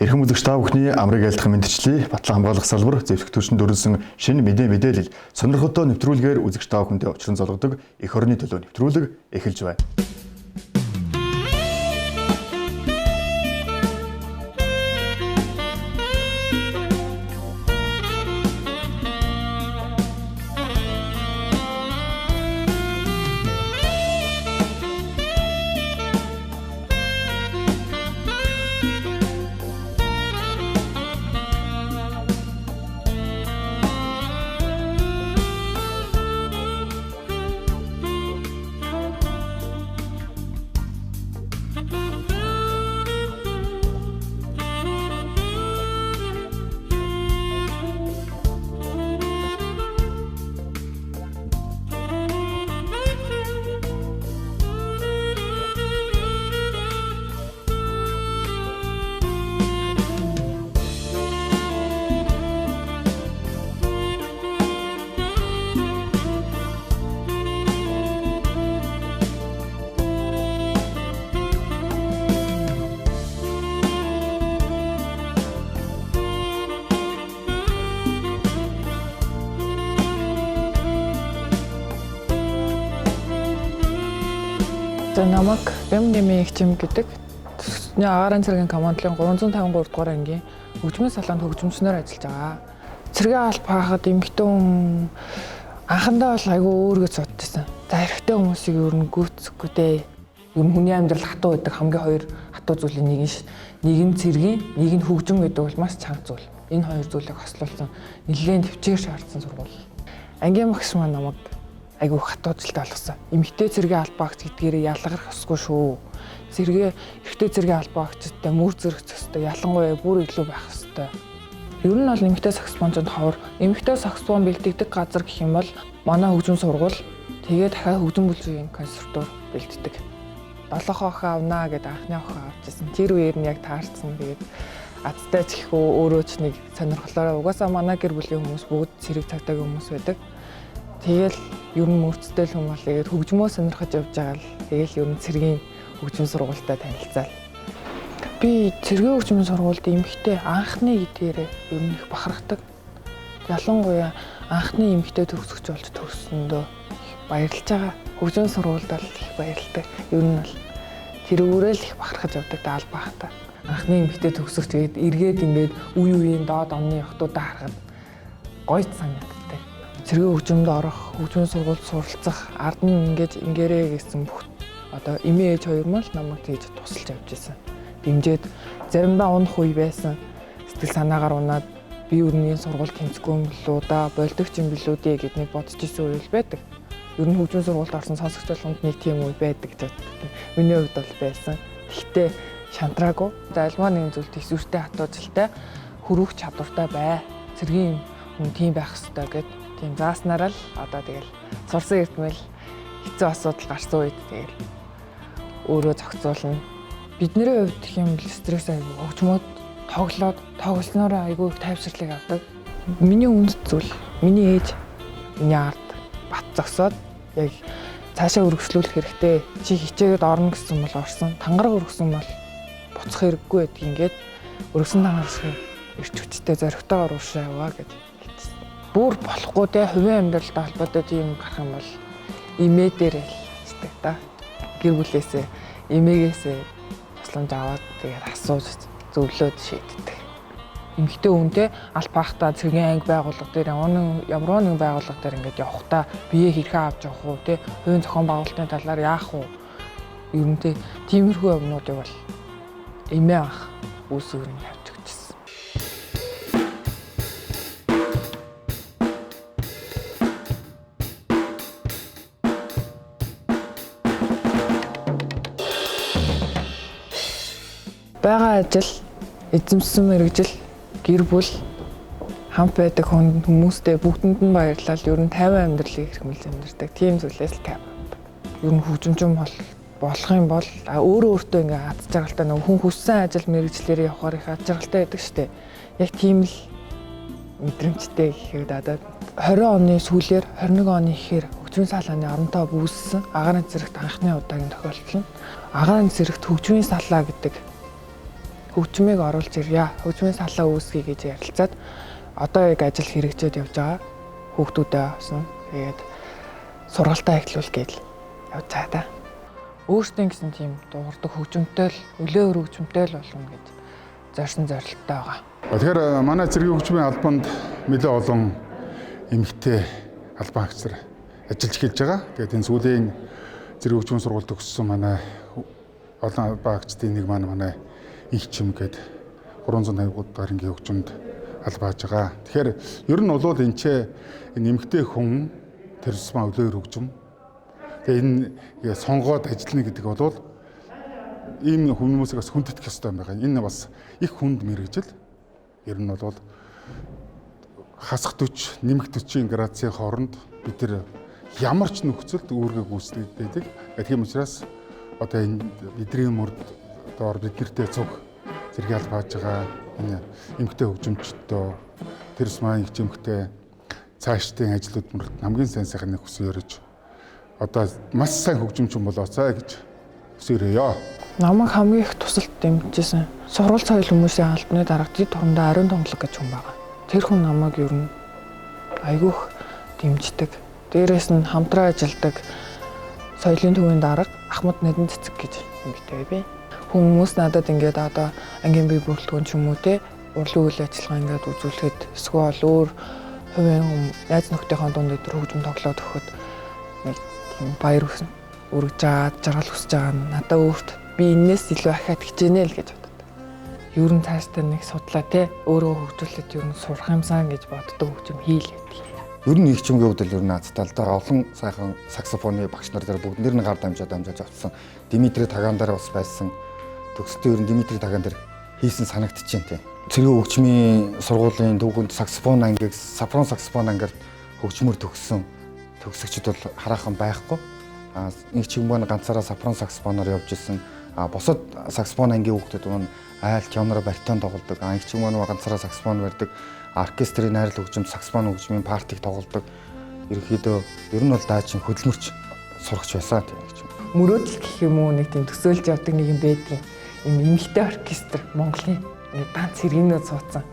Эрхэм үзэгч та бүхний амрыг айлтгах мэндчлэе. Батлан хамгаалах салбар зэвсэг түвшинд өрнөсөн шинэ мэдээ мэдээлэл сонирхолтой нэвтрүүлгээр үзэгч та бүхэндээ учран золгодог эх орны төлөө нэвтрүүлэг эхэлж байна. За намайг Бямнэмийн эгчим гэдэг төсний агаарын цэргийн командлын 353 дугаар ангийн хөгжмийн салаанд хөгжимчнээр ажиллаж байгаа. Цэргийн алба хаахад эмэгтэй хүн анхандаа бол айгүй өөргөө зодчихсан. За эрэгтэй хүмүүсийг ер нь гүйцэхгүй дээ. Ер нь хүний амьдрал хатуу байдаг хамгийн хоёр хатуу зүйлийн нэг нь ш. Нэг нь цэргийн, нэг нь хөгжим гэдэг бол маш чанга зүйл. Энэ хоёр зүйлийг хослуулсан нэлээд төвчээр шаардсан сургууль. Ангийн багш маань намайг айгүй хатуужилт болгосон. Эмэгтэй цэргийн албаагч гэдгээрээ ялгарх ёсгүй шүү. Цэргээ эрэгтэй цэргийн албаагчтай мөр зэрэг зөстэй ялангуяа бүр илүү байх ёстой. Ер нь бол эмэгтэй саксофончонд ховор. Эмэгтэй саксофон бэлтгэдэг газар гэх юм бол манай хөгжим сургууль тэгээ дахиад хөгжим бүлгийн консерватор бэлддэг. Долохон охин авнаа гэдээ анхны охин авчихсан. Тэр үеэр нь яг таарсан. Тэгээд азтай ч гэхүү өөрөө ч нэг сонирхлоороо угаасаа манай гэр бүлийн хүмүүс бүгд цэрэг цагдаагийн хүмүүс байдаг. Тэгэл ер нь мөрцтэй л хүн бол тэгээд хөгжмөө сонирхож явж байгаа л тэгэл ер нь цэргийн хөгжим сургуультай танилцаал. Би цэргийн хөгжмийн сургуульд эмэгтэй анхны гэдгээрээ ер нь их бахархдаг. Ялангуяа анхны эмэгтэй төгсөгч болж төгссөндөө их баярлж байгаа. Хөгжмийн сургуульд бол их баярлдаг. Ер нь бол тэрүүрээ л их бахархаж явдаг да албаахта. Анхны эмэгтэй төгсөгч гээд эргээд ингээд үе үеийн доод онны охтуудаа харахад гоё санагддаг. Цэргийн хөгжмөнд орох, хөгжмийн сургуульд суралцах, ард нь ингэж ингээрэй гэсэн бүх одоо эмээ ээж хоёр маань л намайг тэгж тусалж явж исэн. Дэмжиж заримдаа унах үе байсан. Сэтгэл санаагаар унаад би өрнгийн сургууль тэнцэхгүй юм билүү да, болдогч юм билүү дээ гэд нэг бодож исэн үе л байдаг. Ер нь хөгжмийн сургуульд орсон сонсогч болгонд нэг тийм үе байдаг гэж боддог. Миний хувьд бол байсан. Гэхдээ шантраагүй. За альмаа нэгэн зүйлд хэсвэртэй хатуужилтай хөрөх чадвартай бай. Цэргийн хүн тийм байх ёстой гэд тийм зааснараа л одоо тэгэл сурсан эрдмэл хэцүү асуудал гарсан үед тэгэл өөрөө зохицуулна. Бидний хувьд гэх юм бол стресс айгүй хөгжмөд тоглоод тоглоснороо айгүй их тайвширлыг авдаг. Миний үнэт зүйл миний ээж миний ард бат зогсоод яг цаашаа өргөжлүүлэх хэрэгтэй. Чи хичээгээд орно гэсэн бол орсон, тангараг өргөсөн бол буцах хэрэггүй гэдгийг ингээд өргөсөн тангараг эрч хүчтэй зоригтойгоор уушаа яваа гэж хэлчихсэн. Бүр болохгүй те хувийн амьдралтай холбоотой тийм гарах юм бол эмээ дээр л очдог та. Гэр бүлээсээ эмээгээсээ тусламж аваад тэгээд асууж зөвлөөд шийддэг. Эмэгтэй хүн те аль баахта цэргийн анги байгууллага дээр ямар нэгэн байгууллага дээр ингээд явахдаа бие хэрхэн авч явах уу те хувийн зохион байгуулалтын талаар яах уу? Ер нь те тиймэрхүү юмнуудыг бол эмээ ах үүсвэр нь тавьж өгчээсэн. Байгаа ажил, эзэмсэн мэргэжил, гэр бүл, хамт байдаг хүмүүстэй бүгдэнд нь баярлал. Ер нь тайван амьдралыг хэрхэмлж амьдардаг. Тийм зүйлээс л тайван. Ер нь хөгжимчин болох юм бол өөрөө өөртөө ингээ аз жаргалтай нэг хүн хүссэн ажил мэргэжлээрээ явахаар их аз жаргалтай байдаг штэ. Яг тийм л мэдрэмжтэй гэхэд одоо 20 оны сүүлээр 21 оны ихээр хөгжмийн салааны оронтой үүссэн агаарын зэрэгт анхны удаагийн тохиолдол нь агаарын зэрэгт хөгжмийн салаа гэдэг Хөгжмийг оруулж ирье. Хөгжмийн салаа үүсгэе гэж ярилцаад одоо яг ажил хэрэгжээд явж байгаа. Хүүхдүүдээ авсан. Тэгээд сургалтаа эхлүүл гэж явж байгаа да. Өөрсдийн гэсэн тийм дуурдаг хөгжмөнтэй л өлөө хөгжмөнтэй л болно гэж зорьсон зорилттой байгаа. Тэгэхээр манай цэргийн хөгжмийн албанд нэлээд олон эмэгтэй албан агчдаар ажиллаж эхэлж байгаа. Тэгээд энэ сүүлийн цэргийн хөгжмийн сургуульд төгссөн манай олон албан агчдын нэг маань манай Инх Чим гээд 353 дугаар ангийн хөгжмөнд албааж байгаа. Тэгэхээр ер нь бол энэ ч энэ эмэгтэй хүн тэр тусмаа өлөөр хөгжим. Тэгээ энэ сонгоод ажиллана гэдэг бол ийм хүмүүсийг бас хүндэтгэх ёстой юм байна. Энэ бас их хүнд мэргэжил. Ер нь бол хасах 40, нэмэх 40-ийн градусын хооронд бид тэр ямар ч нөхцөлд үүргээ гүйцэтгэдэг. Тийм учраас одоо энэ бидний мөрд доор биднэртэй цуг зэрэг албааж байгаа энэ эмэгтэй хөгжимчдөө тэр тусмаа их эмэгтэй цаашдын ажлууд мөрт хамгийн сайн сайхныг хүсэн өрөж одоо маш сайн хөгжимчин болооцай гэж хүсэн өрөөё. Намайг хамгийн их тусалт дэмжижсэн сургууль соёл хүмүүсийн албаны дарга Дид Хурмдаа Ариун Томлог гэж хүн байгаа. Тэр хүн намайг ер нь айгүйх дэмждэг. Дээрээс нь хамтран ажилладаг соёлын төвийн дарга Ахмад Нодон Цэцэг гэж эмэгтэй би. Хүмүүс надад ингээд одоо ангийн бие бүрэлдэхүүн ч юм уу те урлаг үйл ажиллагаа ингээд үзүүлэхэд эсвэл өөр хувийн найз нөхдийнхөө дунд өдр хөгжим тоглоод өгөхөд нэг тийм баяр өргөж байгаа, жаргал хүсэж байгаа нь надад өөрт би энэс илүү ахиад хичээнэ л гэж боддог. Ер нь цаашдаа нэг судлаа те өөрөө хөгжүүлээд ер нь сурах юмсан гэж боддог хөгжим хийлээдэг. Ер нь их чимгийн хувьд л ер нь азтай л да. Олон сайхан саксофоны багш нар дээр бүгд нэр нь гар дамжаад авсан. Димитри Таган дээр бас байсан. Төгсдөө ер нь Димитри Таган дээр хийсэн санагдчихээн тийм. Цэргийн хөгжмийн сургуулийн түүхэнд саксофон ангийг сафрон саксофон ангиар хөгжмөр төгссөн төгсөгчд бол хараахан байхгүй. А нэг чиг маань ганцаараа сафрон саксофоноор явж исэн. А бусад саксофон ангийн хүүхдүүд маань айл тенор баритон тоглодог. А нэг чиг маань ганцаараа саксофон барьдаг. Оркестрийн найрал хөгжим, саксофон хөгжмийн партиг тоглодог. Ерөнхийдөө ер нь бол даачин хөдөлмөрч сурагч байсан тийм нэг чиг. Мөрөөдөл гэх юм уу нэг тийм төсөөлж явдаг нэг юм байдгийн. Им эмэгтэй оркестр Монголын нэг ганц хэргийнүүд суудсан.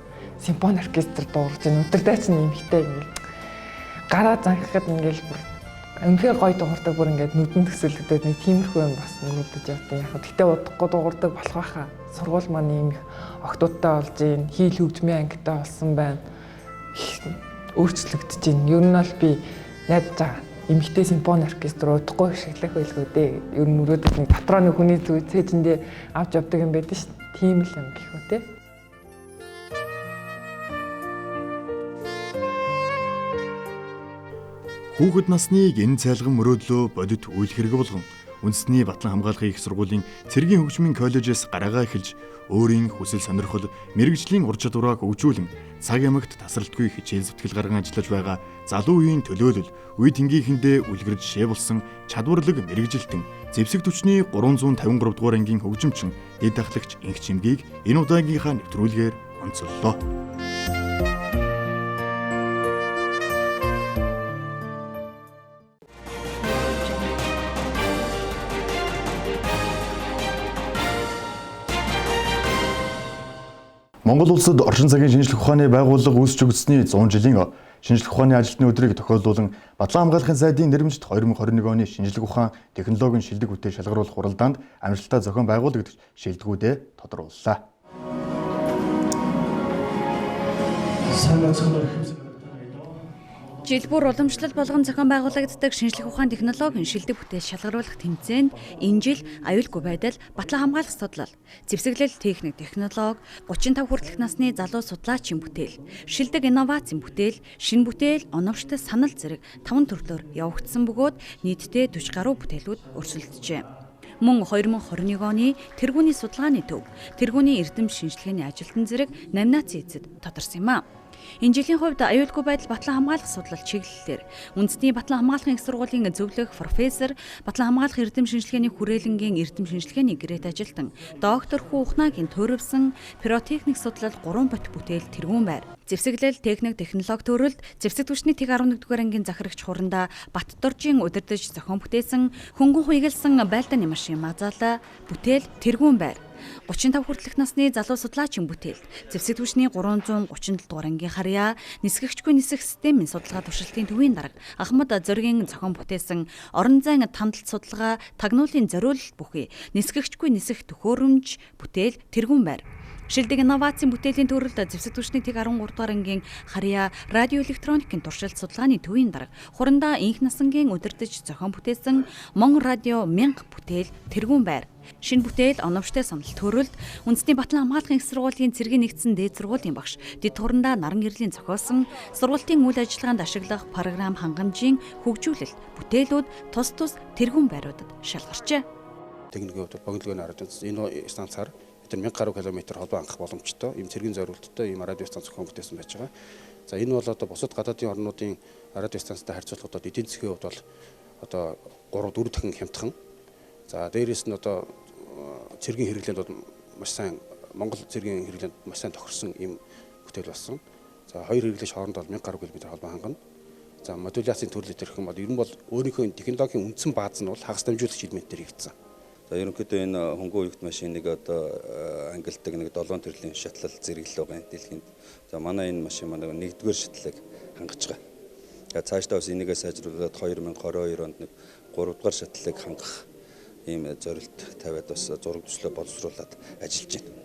Симфони оркестр дуугарч ин өдөртэй чинь эмэгтэй ингээл гараа занхахад ингээл бүр үнэхээр гоё дуугардаг, бүр ингээд нүдэн төсөөлөгдөд нэг тиймэрхүү юм бас мөрөдөж явдаг. Яг гэхдээ удахгүй дуугардаг болох байхаа. Сургууль маань ийм их октоудтай болж ийн, хийл хөгжмийн ангитай болсон байна. Өөрчлөгдөж ийн. Ер нь бол би найдаж байгаа. Эмэгтэй симфони оркестр удахгүй ашиглах байлгүй дээ. Ер нь мөрөөдөж нэг дотроо нэг хүний зүг цээжиндээ авч явдаг юм байдаг шүү дээ. Тийм л юм гэх үү те. Хүүхэд насныг энэ цайлган мөрөөдлөө бодит үйл хэрэг болгон үндэсний Батлан хамгаалахын их сургуулийн цэргийн хөгжмийн коллежээс гараагаа эхэлж өөрийн хүсэл сонирхол мэргэжлийн ур чадвараа хөгжүүлэн цаг ямагт тасралтгүй хичээл зүтгэл гарган ажиллаж байгаа залуу үеийн төлөөлөл үе тэнгийнхэндээ үлгэр жишээ болсон чадварлаг мэргэжилтэн зэвсэг түвшний 353 дугаар ангийн хөгжимчин дэд ахлагч Инх Чимгийг энэ удаагийнхаа нэвтрүүлгээр онцоллоо. Монгол улсад орчин цагийн шинжлэх ухааны байгууллага үүсч өгсөний 100 жилийн шинжлэх ухааны ажилтны өдрийг тохиолдуулан Батлан хамгаалахын сайдын нэрмжт 2021 оны шинжлэх ухаан технологийн шилдэг бүтээл шалгаруулах хуралдаанд амжилттай зохион байгуулагдаж шилдэгүүдээ тодрууллаа. Жил бүр уламжлал болгон зохион байгуулагддаг шинжлэх ухаан технологийн шилдэг бүтээл шалгаруулах тэмцээнд энэ жил аюулгүй байдал, Батлан хамгаалах судлал, зэвсэглэл техник технологи, 35 хүртэлх насны залуу судлаачийн бүтээл, шилдэг инновацийн бүтээл, шинэ бүтээл, оновчтой санал зэрэг 5 төрлөөр явагдсан бөгөөд нийтдээ 40 гаруй бүтээлүүд өрсөлдөжээ. Мөн 2021 оны тэргүүний судалгааны төв, тэргүүний эрдэм шинжилгээний ажилтан зэрэг номинацийн эзэд тодорсон юм а. Энэ жилийн хувьд аюулгүй байдал Батлан хамгаалах судлал чиглэлээр үндэсний Батлан хамгаалахын их сургуулийн зөвлөх профессор, Батлан хамгаалах эрдэм шинжилгээний хүрээлэнгийн эрдэм шинжилгээний гэрээт ажилтан доктор Хүү Ухнаагийн туурвсан пиротехник судлал 3 бот бүтээл тэргүүн байр. Зэвсэглэл техник технологи төрөлд зэвсэг түвшний тэг 11-р ангийн захирагч хуранда Батторжийн удирдах зохион бүтээсэн хөнгөн хуйгалсан байлдааны машин мазаала бүтээл тэргүүн байр. 35 хүртэлх насны залуу судлаачийн бүтээлд зэвсэг түвшний 337 дугаар ангийн харьяа нисгэгчгүй нисэх системийн судалгаа туршилтын төвийн дарга Ахмад Зоригийн зохион бүтээсэн орон зайн тандалт судалгаа тагнуулын зориулалт бүхий нисгэгчгүй нисэх төхөөрөмж бүтээл тэргүүн байр. Шилдэг инновацийн бүтээлийн төрөлд зэвсэг түвшний тэг 13 дугаар ангийн харьяа радио электроникийн туршилт судалгааны төвийн дарга хурандаа инх насангийн удирдах зохион бүтээсэн Мон радио 1000 бүтээл тэргүүн байр. Шинэ бүтээл оновчтой санал төрөлд үндэсний Батлан хамгаалахын их сургуулийн цэргийн нэгдсэн дээд сургуулийн багш дэд хурандаа наран гэрлийн зохиосон сургуулийн үйл ажиллагаанд ашиглах програм хангамжийн хөгжүүлэлт бүтээлүүд тус тус тэргүүн байруудад шалгарчээ. Техникийн хувьд богино харж энэ станцаар бид 1000 гаруй километр холбоо хангах боломжтой ийм цэргийн зориулттай ийм радио станц зохион бүтээсэн байж байгаа. За энэ бол одоо бусад гадаадын орнуудын радио станцтай харьцуулахад эдийн засгийн хувьд бол одоо 3-4 дахин хямдхан. За дээрээс нь одоо цэргийн хэрэглээнд бол маш сайн Монгол цэргийн хэрэглээнд маш сайн тохирсон ийм бүтээл болсон. За хоёр хэрэглэгч хооронд бол 1000 гаруй километр холбоо хангана. За модуляцийн төрөл төрөх юм бол ер нь бол өөрийнхөө технологийн үндсэн бааз нь бол хагас дамжуулагч элементээр хийгдсэн. За ерөнхийдөө энэ хөнгөн уягт машиныг одоо ангилдаг нэг 7 төрлийн шатлал зэрэглэл байгаа юм дэлхийд. За манай энэ машин манай 1-р шатлалыг хангаж байгаа. За цаашдаа бас энийгээ сайжруулад 2022 онд нэг 3-р шатлалыг хангах ийм зорилт тавиад бас зураг төслөө боловсруулад ажиллаж байна.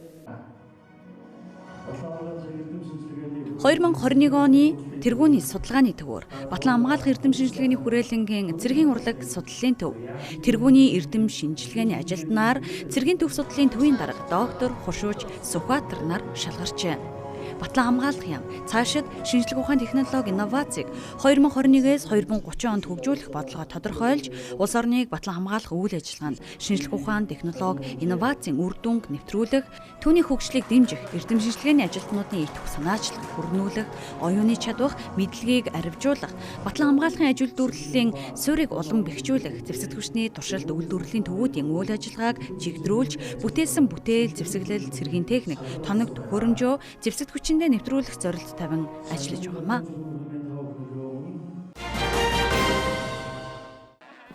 2021 оны тэргүүний судалгааны төвөөр Батлан хамгаалах эрдэм шинжилгээний хүрээлэнгийн цэргийн урлаг судлалын төв, тэргүүний эрдэм шинжилгээний ажилтнаар цэргийн төв судлалын төвийн дарга доктор Хуршууч Сүхбаатар нар шалгарчээ. Батлан хамгаалах яам цаашид шинжлэх ухааны технологи инновацийг 2021-ээс 2030 онд хөгжүүлэх бодлогоо тодорхойлж улс орныг батлан хамгаалах үйл ажиллагаанд шинжлэх ухаан, технологи, инновацийн үр дүнг нэвтрүүлэх, түүний хөгжлийг дэмжих, эрдэм шинжилгээний ажилтнуудын идэвх санаачлах, хүрнүүлэх, оюуны чадвах, мэдлэгийг арвижуулах, батлан хамгаалахын ажил үйлдвэрлэлийн суурийг улам бэхжүүлэх, зэвсэг түвшний туршилт үйлдвэрлэлийн төвүүдийн үйл ажиллагааг чигдрүүлж, бүтээсэн бүтээл, зэвсэглэл, цэргийн техник, тоног төхөөрөмжөө зэвсэг хүчиндээ нэвтрүүлэх зорилт тавин ажиллаж байгаамаа.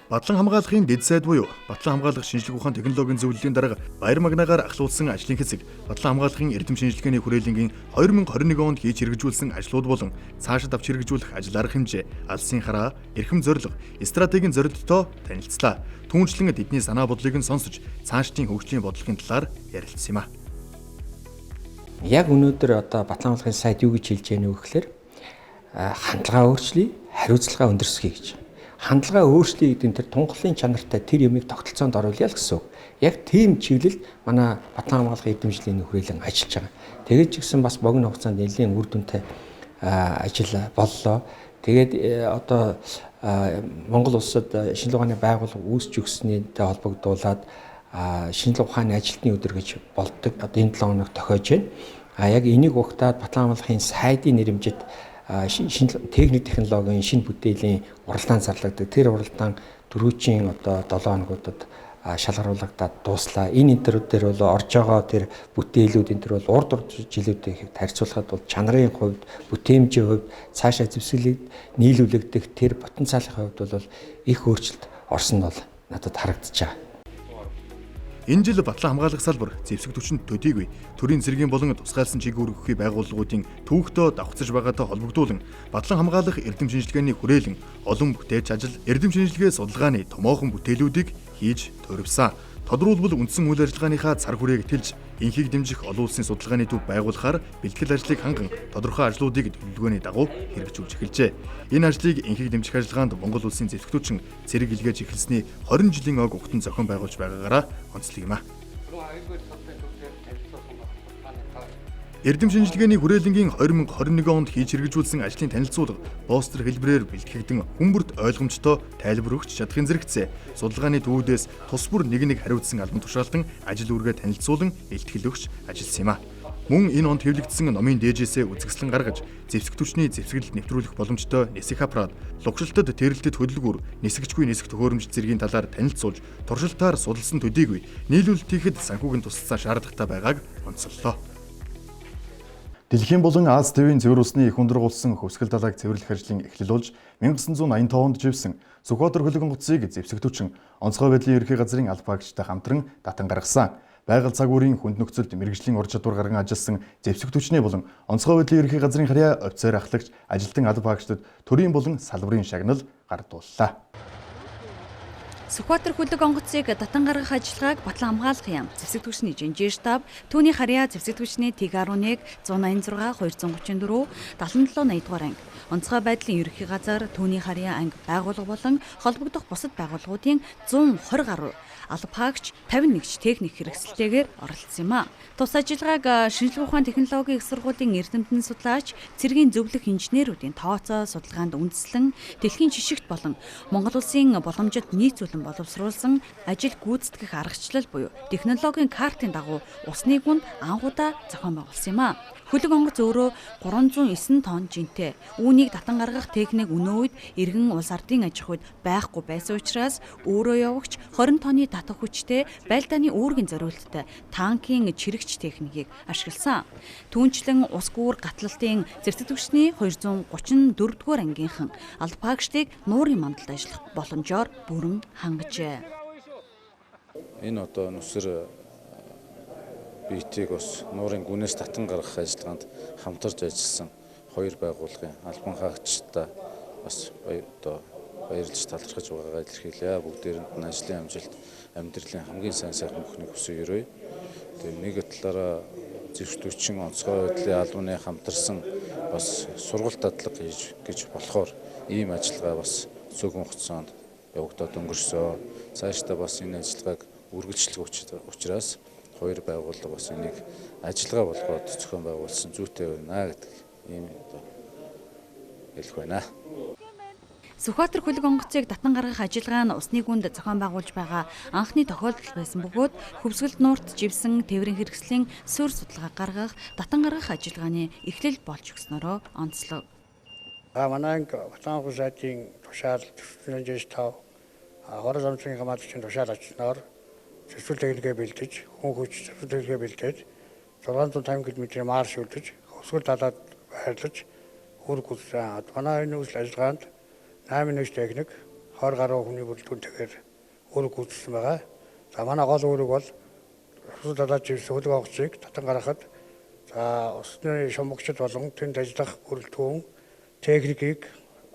Батлан хамгаалахын дэд сайд буюу Батлан хамгаалах шинжлэх ухаан технологийн зөвлөлийн дарга Баяр Магнаагаар ахлуулсан ажлын хэсэг Батлан хамгаалахын эрдэм шинжилгээний хүрээлэнгийн 2021 онд хийж хэрэгжүүлсэн ажлууд болон цаашид авч хэрэгжүүлэх ажил арга хэмжээ, алсын хараа, эрхэм зорилго, стратегийн зорилттой танилцлаа. Түүнчлэн тэдний санаа бодлыг нь сонсож цаашдын хөгжлийн бодлогын талаар ярилцсан юм а. Яг өнөөдөр одоо Батлан хамгаалахын сайд юу гэж хэлж яах вэ гэхээр хандлагаа өөрчлөе, хариуцлагаа өндөрсгөе гэж. Хандлага өөрчлөе гэдэг нь тэр тунхлын чанартай тэр юмыг тогтолцоонд оруулъя л гэсэн үг. Яг тийм чиглэлд манай Батлан хамгаалахын эрдэмжлийн хүрээлэн ажиллаж байгаа. Тэгээд ч гэсэн бас богино хугацаанд нэлээд үр дүнтэй ажил боллоо. Тэгээд одоо Монгол улсад шинжлэх ухааны байгууллага үүсч өгснийтэй холбогдуулаад шинжлэх ухааны ажилтны өдөр гэж болдог. Одоо энэ 7 хоног тохиож байна. А яг энийг угтаад Батлан хамгаалахын сайдын нэрэмжит шинэ техник технологийн шинэ бүтээлийн уралдаан зарлагддаг. Тэр уралдаан дөрвөчийн одоо 7 хоногудад шалгаруулагдаад дууслаа. Энэ энэ төр бол орж байгаа тэр бүтээлүүд энэ төр бол урд урд жилүүдийг харьцуулахад бол чанарын хувьд, бүтээмжийн хувьд, цаашаа зэвсэглэг нийлүүлэгдэх тэр потенциалын хувьд бол их өөрчлөлт орсон нь бол надад харагдаж байгаа. Энэ жил Батлан хамгаалах салбар зэвсэг түвшинд төдийгүй төрийн цэргийн болон тусгаалсан чиг үүргэхүй байгууллагуудын түүхтөө давхцаж байгаатай холбогдуулан Батлан хамгаалах эрдэм шинжилгээний хүрээлэн олон бүтээч ажил эрдэм шинжилгээ судалгааны томоохон бүтээлүүдийг хийж туурвсан. Тодруулбал үндсэн үйл ажиллагааныхаа цар хүрээг тэлж инхийг дэмжих олон улсын судалгааны төв байгуулахаар бэлтгэл ажлыг ханган тодорхой ажлуудыг төлөвлөгөөний дагуу хэрэгжүүлж эхэлжээ. Энэ ажлыг инхийг дэмжих ажиллагаанд Монгол улсын зэвсэг түвшин цэрэг илгээж эхэлсний 20 жилийн ог угтан зохион байгуулж байгаагаараа онцлог юм а. Эрдэм шинжилгээний хүрээлэнгийн 2021 онд хийж хэрэгжүүлсэн ажлын танилцуулга постэр хэлбэрээр бэлтгэгдэн хүмүүрт ойлгомжтой тайлбар өгч чадахын зэрэгцээ. Судалгааны төвүүдээс тус бүр нэг нэг хариуцсан албан тушаалтан ажил үүргээ танилцуулан илтгэл өгч ажилласан юм а. Мөн энэ онд хэвлэгдсэн номын дээжээсээ үзэсгэлэн гаргаж зэвсэг түвшний зэвсэглэлд нэвтрүүлэх боломжтой нисэх аппарат, лугшилтад тэрэлтэд хөдөлгүүр, нисгчгүй нисэх төхөөрөмж зэргийн талаар танилцуулж туршилтаар судалсан төдийгүй нийлүүлэлт хийхэд санхүүгийн тусалцаа шаардлагатай байгааг онцоллоо. Дэлхийн болон Аз тивийн цэвэр усны их өндөр гулсан хөвсгөл далайг цэвэрлэх ажлын эхлэл болж 1985 онд живсэн Сүхбаатар хөлөг онгоцыг зэвсэг түвшин онцгой байдлын ерөнхий газрын албаагчтай хамтран татан гаргасан. Байгаль цаг үеийн хүнд нөхцөлд мэргэжлийн ур чадвар гарган ажилласан зэвсэг түвшний болон онцгой байдлын ерөнхий газрын харьяа офицер ахлагч ажилтан албаагчдад төрийн болон салбарын шагнал гардууллаа. Сүхбаатар хөлөг онгоцыг татан гаргах ажиллагааг Батлан хамгаалах яам зэвсэг түвшний жинжир штаб, түүний харьяа зэвсэг түвшний Тэг 11 186 234 77 80 дугаар анги, онцгой байдлын ерөнхий газар, түүний харьяа анги байгууллага болон холбогдох бусад байгууллагуудын 120 гаруй албаагч 51 техник хэрэгсэлтэйгээр оролцсон юм а. Тус ажиллагааг шинжлэх ухааны технологийн их сургуулийн эрдэмтэн судлаач, цэргийн зөвлөх инженерүүдийн тооцоо судалгаанд үндэслэн дэлхийн жишгт болон Монгол улсын боломжит нийцүүлэн боловсруулсан ажил гүйцэтгэх аргачлал буюу технологийн картын дагуу усны гүнд анхудаа зохион байгуулсан юм а. Хөлөг онгоц өөрөө 309 тонн жинтэй. Үүнийг татан гаргах техник өнөө үед иргэн улс ардын аж ахуйд байхгүй байсан учраас өөрөө явагч 20 тонны татах хүчтэй байлдааны үүргийн зориулттай танкийн чирэгч техникийг ашигласан. Түүнчлэн ус гүүр гатлалтын зэвсэг түвшний 234 дугаар ангийнхан албаагчдыг нуурын мандалд ажиллах боломжоор бүрэн хангажээ. Энэ одоо нүсэр биетийг бас нуурын гүнээс татан гаргах ажиллагаанд хамтарч ажилласан хоёр байгууллагын албан хаагчдаа бас одоо баярлж талархаж байгаагаа илэрхийлье. Бүгдээрэнд нь ажлын амжилт, амьдралын хамгийн сайн сайхан бүхнийг хүсье өрөөе. Тэгээ нэг талаараа зэвсэг түвшин онцгой байдлын албаны хамтарсан бас сургалт дадлага хийж гэж болохоор ийм ажиллагаа бас цөөхөн хугацаанд явагдаад өнгөрсөө. Цаашдаа бас энэ ажиллагааг үргэлжлэх учраас хоёр байгууллага бас энийг ажиллагаа болгоод зохион байгуулсан зүйтэй байна гэдэг ийм одоо хэлэх байна. Сүхбаатар хөлөг онгоцыг татан гаргах ажиллагаа нь усны гүнд зохион байгуулж байгаа анхны тохиолдол байсан бөгөөд хөвсгөлд нуурт живсэн тээврийн хэрэгслийн суурь судалгаа гаргах, татан гаргах ажиллагааны эхлэл болж өгснөөрөө онцлог. Манай анги Батлан хамгаалах сайдын тушаал 45 хорон замцгийн хамгаалагчийн тушаал очсноор зэвсэг техникээ бэлдэж, хүн хүч зэвсэг техникээ бэлдээд 650 км-ийн марш үлдэж, хөвсгөл далаад байрлаж үүрэг гүйцэтгэсэн. Манай энэ үйл ажиллагаанд 8 нэгж техник 20 гаруй хүний бүрэлдэхүүнтэйгээр үүрэг гүйцэтгэсэн байгаа. За манай гол үүрэг бол хөвсгөл далаад живсэн хөлөг онгоцыг татан гаргахад за усны шумгчид болон тэнд ажиллах бүрэлдэхүүн техникийг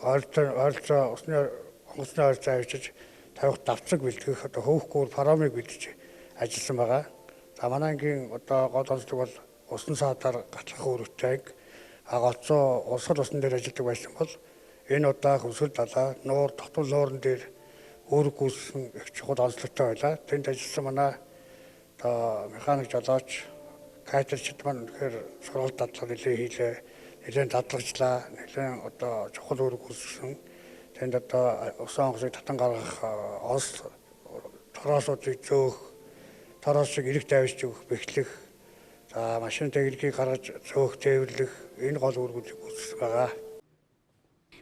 ойролцоо усны онгоцны ойролцоо авчиж тавих давцаг бэлтгэх одоо хөөхгүүр парамыг бэлдэж ажилласан байгаа. За манай ангийн одоо гол онцлог бол усан саадаар гатлах үүрэгтэй анги. Гоцоо урсгал усан дээр ажилладаг байсан бол энэ удаа хөвсгөл далай нуур дотор нууран дээр үүрэг гүйцэтгэсэн их чухал онцлогтой байлаа. Тэнд ажилласан манай одоо механик жолооч, катерчид маань үнэхээр сургалт дадлага нэлээд хийлээ, нэлээд дадлагжлаа, нэлээд одоо чухал үүрэг гүйцэтгэсэн. Тэнд одоо усан онгоцыг татан гаргах олс тороосуудыг зөөх, тороосыг эрэг тавьж өгөх, бэхлэх, за машин техникийг гаргаж зөөх, тээвэрлэх энэ гол үүргүүдийг гүйцэтгэсэн байгаа.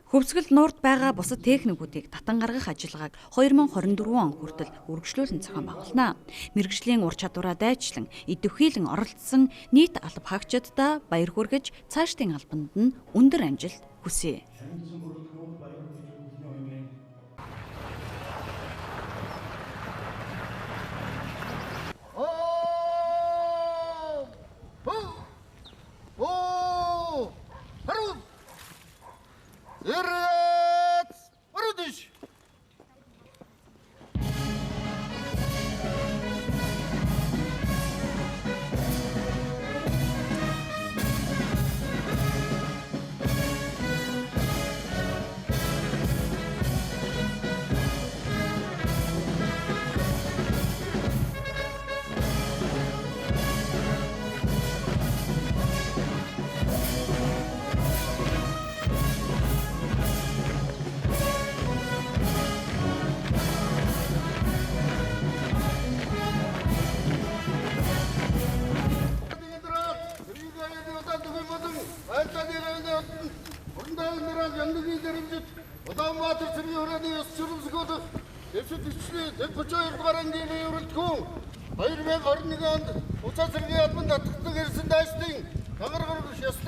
Хөвсгөл нуурд байгаа бусад техникүүдийг татан гаргах ажиллагааг 2024 он хүртэл үргэлжлүүлэн зохион байгуулна. Мэргэжлийн ур чадвараа дайчлан идэвхийлэн оролцсон нийт алба хаагчдаа баяр хүргэж цаашдын албанд нь өндөр амжилт хүсье. Улаанбаатар цэргийн хүрээний ёс журам зохиолох зэвсэг түвшний 32 дугаар ангийн бүрэлдэхүүн 2021 онд Уцаа цэргийн албанд татагдан ирсэн дайсны гагар гаргах ёсны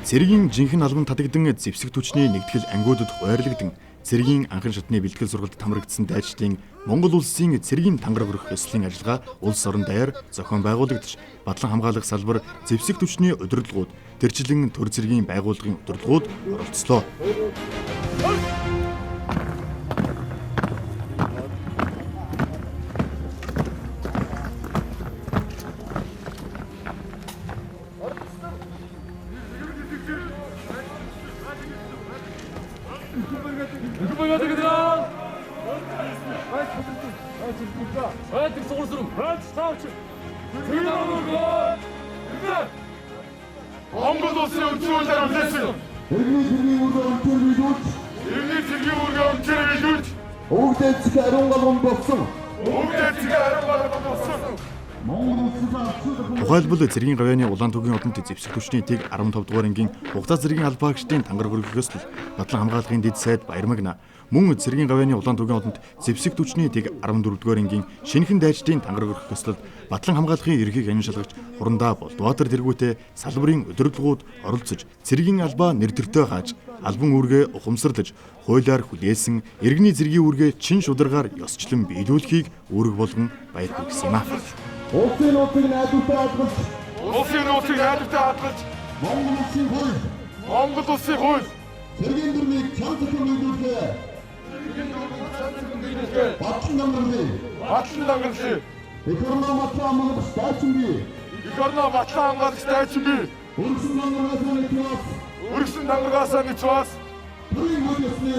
Цэргийн жинхэнэ албан татагдан зэвсэг түвшний нэгтгэл ангиудад хуваарлагдсан цэргийн анхан шатны бэлтгэл сургалт хамрагдсан дайчдын Монгол улсын цэргийн тангараг өргөх ёслолын ажиллагаа улс орон даяар зохион байгуулагдаж, Батлан хамгаалах салбар зэвсэг түвшний удирдлагууд, тэрчлэн төр цэргийн байгууллагын удирдлагууд оролцлоо. Монгол улсын өмчөөлөөр хүлээсэн. Иргэний цэргийн үүргээ өмчөөр биелүүлж, Иргэний цэргийн үүргээ өмчөөр биелүүлж, Өвөг дээдсгээ ариун галган болсон. Өвөг дээдсгээ ариун галган болсон. Тухайлбал цэргийн гавьяаны улаан тугийн одонт зэвсэг түвшний тэг 15 дугаар ангийн хугацаа цэргийн албаагчдын тангараг өргөх ёслол Батлан хамгаалахын дэд сайд Баярмагна мөн цэргийн гавьяаны улаан тугийн одонт зэвсэг түвшний тэг 14 дугаар ангийн шинэхэн дайчдын тангараг өргөх ёслолд Батлан хамгаалахын ерхийг хянан шалгагч Хурандаа Болдбаатар тэргүүтээ салбарын удирдлагууд оролцож цэргийн албаа нэр төртөө хааж албан үүргээ ухамсарлаж хуулиар хүлээсэн иргэний цэргийн үүргээ чин шударгаар ёсчлон биелүүлэхийг үүрэг болгон баяр хүргэсэн юм а. Улсын нууцыг найдвартай хадгалж, Улсын нууцыг найдвартай хадгалж, Монгол улсын хууль, Монгол улсын хууль, цэргийн дүрмийг чан зохион биелүүлэхээ, цэргийн дүрмийг чан зохион биелүүлэхээ, батлан дангарлая, батлан дангарлая. Эх орноо батлан хамгаалагч дайчин бий. Эх орноо батлан хамгаалагч дайчин бий. Өргөсөн дангаргаасаа нэгтвас, өргөсөн дангаргаасаа нэгтвас, төрийн хууль ёсны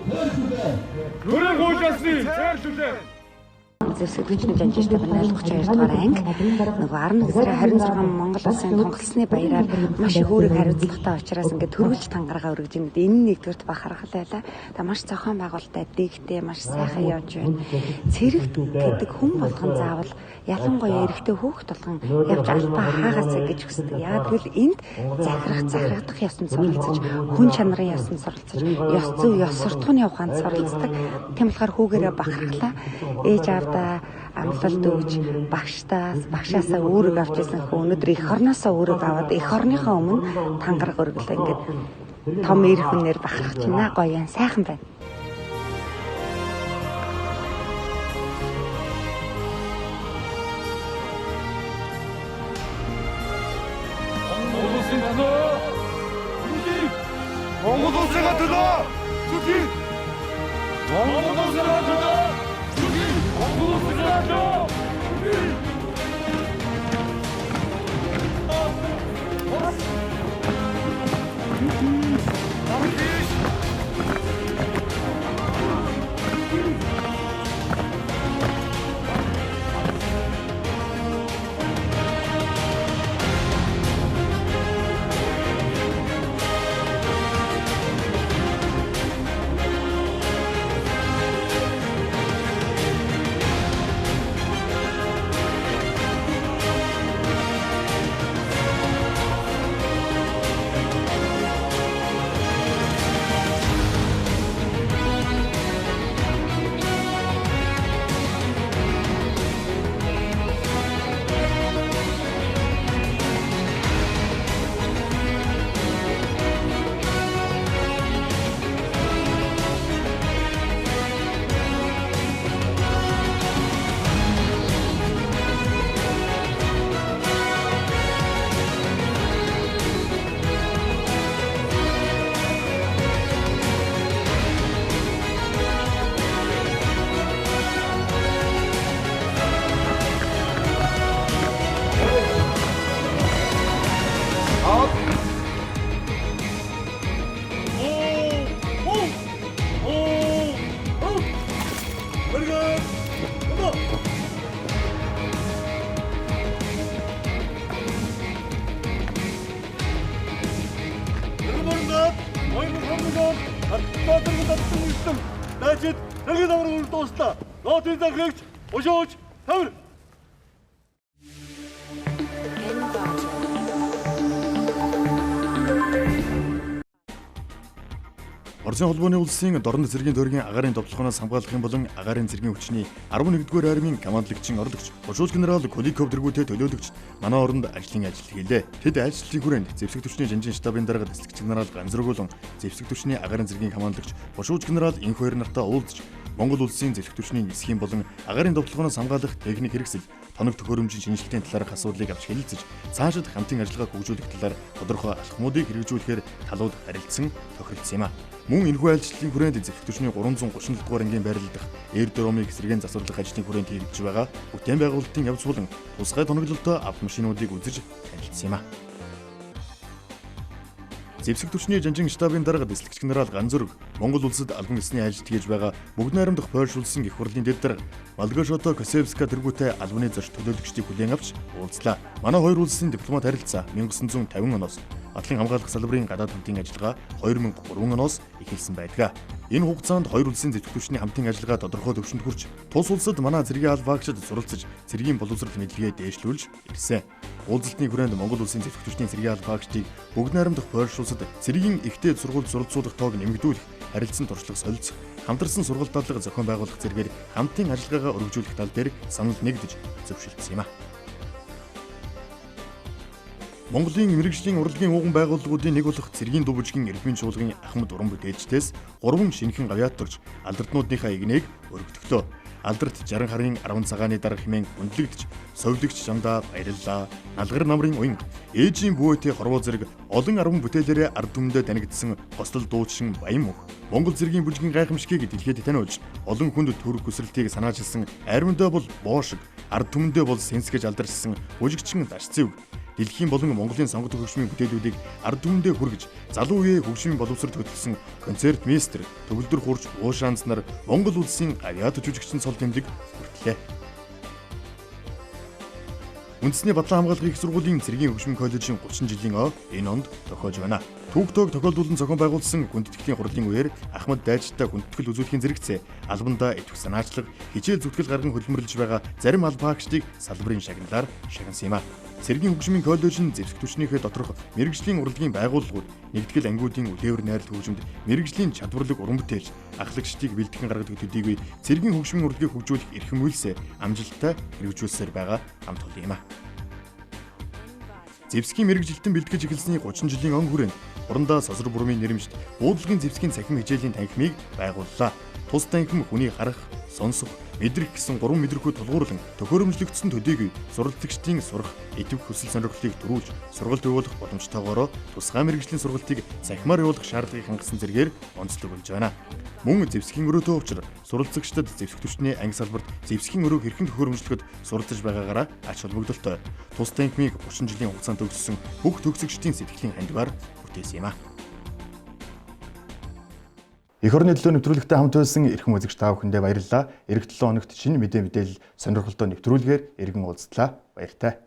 цээрлүүлээ. Төрийн хууль ёсны цээрлүүлээ. Зэвсэг түншний жанжиштай 032 дугаар анги нөгөө 11 сарын 26 Монгол улсын тунхагласны баяраар маш их үүрэг хариуцлагатай учраас ингээд төрөлж тангараа өргөж байна. Энэ нэгдүгürt бахархал байлаа. Та маш зохион байгуулалттай, дэгтэй, маш сайхан явж байна. Цэрэгт гэдэг хүн болгон заавал ялангуяа эрэгтэй хүүхэд болгон явж албаа хаагаасаа гэж хүсдэг. Яг тэгвэл энд захирах, захирагдах ёсонд суралцаж, хүн чанарын ёсонд суралцаж, ёс зүй, ёс суртахууны ухаанд суралцдаг. Тийм болохоор хүүгээрээ бахархлаа. Ээж аавдаа амлалт өгж, багштаас, багшаасаа үүрэг авч ирсэн хөө өнөөдөр эх орноосоо үүрэг аваад эх орныхоо өмнө тангараг өргөлөө ингээд том эр хүнээр бахархаж байна. Гоё юм, сайхан байна. Монгол улсын төлөө зүгий. Монгол улсын төлөө зүгий. Монгол улсын төлөө зүгий. Монгол улсын төлөө зүгий. Оросын холбооны улсын дорнод цэргийн тойргийн агаарын довтлогоноос хамгаалахын болон агаарын цэргийн хүчний 11-р армийн командлагчийн орлогч Хошууч генерал Куликов дэргүүтэй төлөөлөгч манай оронд ажлын ажил хийлээ. Тэд айлчлалын хүрээнд зэвсэг түвшний жанжин штабын дарга дэслэгч генерал Ганзраг болон зэвсэг түвшний агаарын цэргийн командлагч Хошууч генерал инх хоёр нартай уулзч Монгол улсын зэвсэг түвшний нисхийн болон агаарын довтлогоноос хамгаалах техник хэрэгсэл, тоног төхөөрөмжийн шинжилгээний талаарх асуудлыг авч хэлэлцэж, цаашид хамтын ажиллагааг хөгжүүлэх талаар тодорхой алхмуудыг хэрэгжүүлэхээр талууд харилцсан тохиролцсон юм а. Мөн энэхүү айлчлалын хүрээнд зэвсэг түвшний 337 дугаар ангийн байрлал дахь аэродромыг сэргээн засварлах ажлын хүрээнд хийгдэж байгаа бүтээн байгуулалтын явц болон тусгай тоноглолтой автомашинуудыг үзэж танилцсан юм а. Зэвсэг түвшний жанжин штабын дарга дэслэгч генерал Ганзүрэг Монгол улсад албан ёсны ажилт хийж байгаа бүгд найрамдах Польш улсын их хурлын дэд дарга Малгошото Косевска тэргүүтэй албаны зорч төлөөлөгчдийг хүлээн авч уулзлаа. Манай хоёр улсын дипломат харилцаа 1950 оноос Батлан хамгаалах салбарын гадаад хамтын ажиллагаа 2003 оноос эхэлсэн байдаг. Энэ хугацаанд хоёр улсын зэвсэг түвшний хамтын ажиллагаа тодорхой түвшинд хүрч тус улсад манай цэргийн албаагчид суралцаж цэргийн боловсрол мэдлэгээ дээшлүүлж ирсэн. Уулзалтын хүрээнд Монгол улсын зэвсэг түвшний цэргийн албаагчдыг бүгд найрамдах Польш улсад цэргийн ихтэй сургууль суралцуулах тоог нэмэгдүүлэх, харилцан туршлага солилцох, хамтарсан сургалт дадлага зохион байгуулах зэргээр хамтын ажиллагаагаа өргөжүүлэх тал дээр санал нэгдэж зөвшөлдсөн юм а. Монголын мэргэжлийн урлагийн ууган байгууллагуудын нэг болох цэргийн дуу бүжгийн эрхмийн чуулгын ахмад уран бүтээлчдээс 3 шинэхэн гавьяат төрж алдартнуудынхаа игнээг өргөтгөлөө. Алдарт 60 харын 10 цагааны дарга хэмээн хүндлэгдэж, совилогч чамдаа баярлалаа. Налгар намрын уян, ээжийн бүүтэй хорвоо зэрэг олон 10 бүтээлээрээ ард түмэндээ танигдсан гослол дуучин Баян мөнх Монгол цэргийн бүжгийн гайхамшигыг дэлхийд таниулж, олон хүнд төрөх хүсрэлтийг санаачилсан арминдаа бол боо шиг, ард түмэндээ бол сэнсгэж алдаршсан бүжигчин Дашцэвг дэлхийн болон Монголын сонгодог хөгжмийн бүтээлүүдийг ард түмэндээ хүргэж, залуу үеэ хөгжмийн боловсролд хөтөлсөн концерт мейстер Төгөлдөр хурж Уушаанц нар Монгол улсын авиат жүжигчин цол тэмдэг хүртлээ. Үндэсний Батлан хамгаалгын их сургуулийн цэргийн хөгжмийн коллежийн 30 жилийн оо энэ онд тохиож байна. Түүх тоог тохиолдуулан зохион байгуулсан хүндэтгэлийн хурлын үеэр Ахмад дайчтай хүндэтгэл үзүүлэхийн зэрэгцээ албандаа идэвх санаачлаг, хичээл зүтгэл гарган хөдөлмөрлөж байгаа зарим албаагчдыг салбарын шагналаар шагнасан юм а. Цэргийн хөгжмийн коллеж нь зэвсэг түвшнийхээ доторх мэргэжлийн урлагийн байгууллагууд, нэгтгэл ангиудын үлээвэр найралт хөгжмөд мэргэжлийн чадварлаг уран бүтээлч, ахлагчдыг бэлтгэн гаргадаг төдийгүй цэргийн хөгжмийн урлагийг хөгжүүлэх эрхэм үйлсээ амжилттай хэрэгжүүлсээр байгаа хамт олон юм а. Зэвсгийн мэргэжилтэн бэлтгэж эхэлсний 30 жилийн он хүрээнд урандаа сосор бурмын нэрмжт буудлын зэвсгийн цахим хичээлийн танхимыг байгууллаа. Тус танхим хүний харах, сонсох, мэдрэх гэсэн гурван мэдрэхүй тулгуурлан төхөөрөмжлөгдсөн төдийгүй суралцагчдын сурах, идэвх хүсэл сонирхлыг төрүүлж, сургалт явуулах боломжтойгоороо тусгай мэргэжлийн сургалтыг цахимаар явуулах шаардлагыг хангасан зэргээр онцлог болж байна. Мөн зэвсгийн өрөөтэй учир суралцагчдад зэвсэг түвшний анги салбарт зэвсгийн өрөөг хэрхэн төхөөрөмжлөхөд суралцж байгаагаараа ач холбогдолтой. Тус танхимыг 30 жилийн хугацаанд төгссөн бүх төгсөгчдийн сэтгэлийн хандиваар бүтээсэн юм а. Эх орны төлөө нэвтрүүлэгтэй хамт байсан эрхэм үзэгч та бүхэндээ баярлалаа. Ирэх 7 хоногт шинэ мэдээ мэдээлэл сонирхолтой нэвтрүүлгээр иргэн уулзлаа. Баяртай.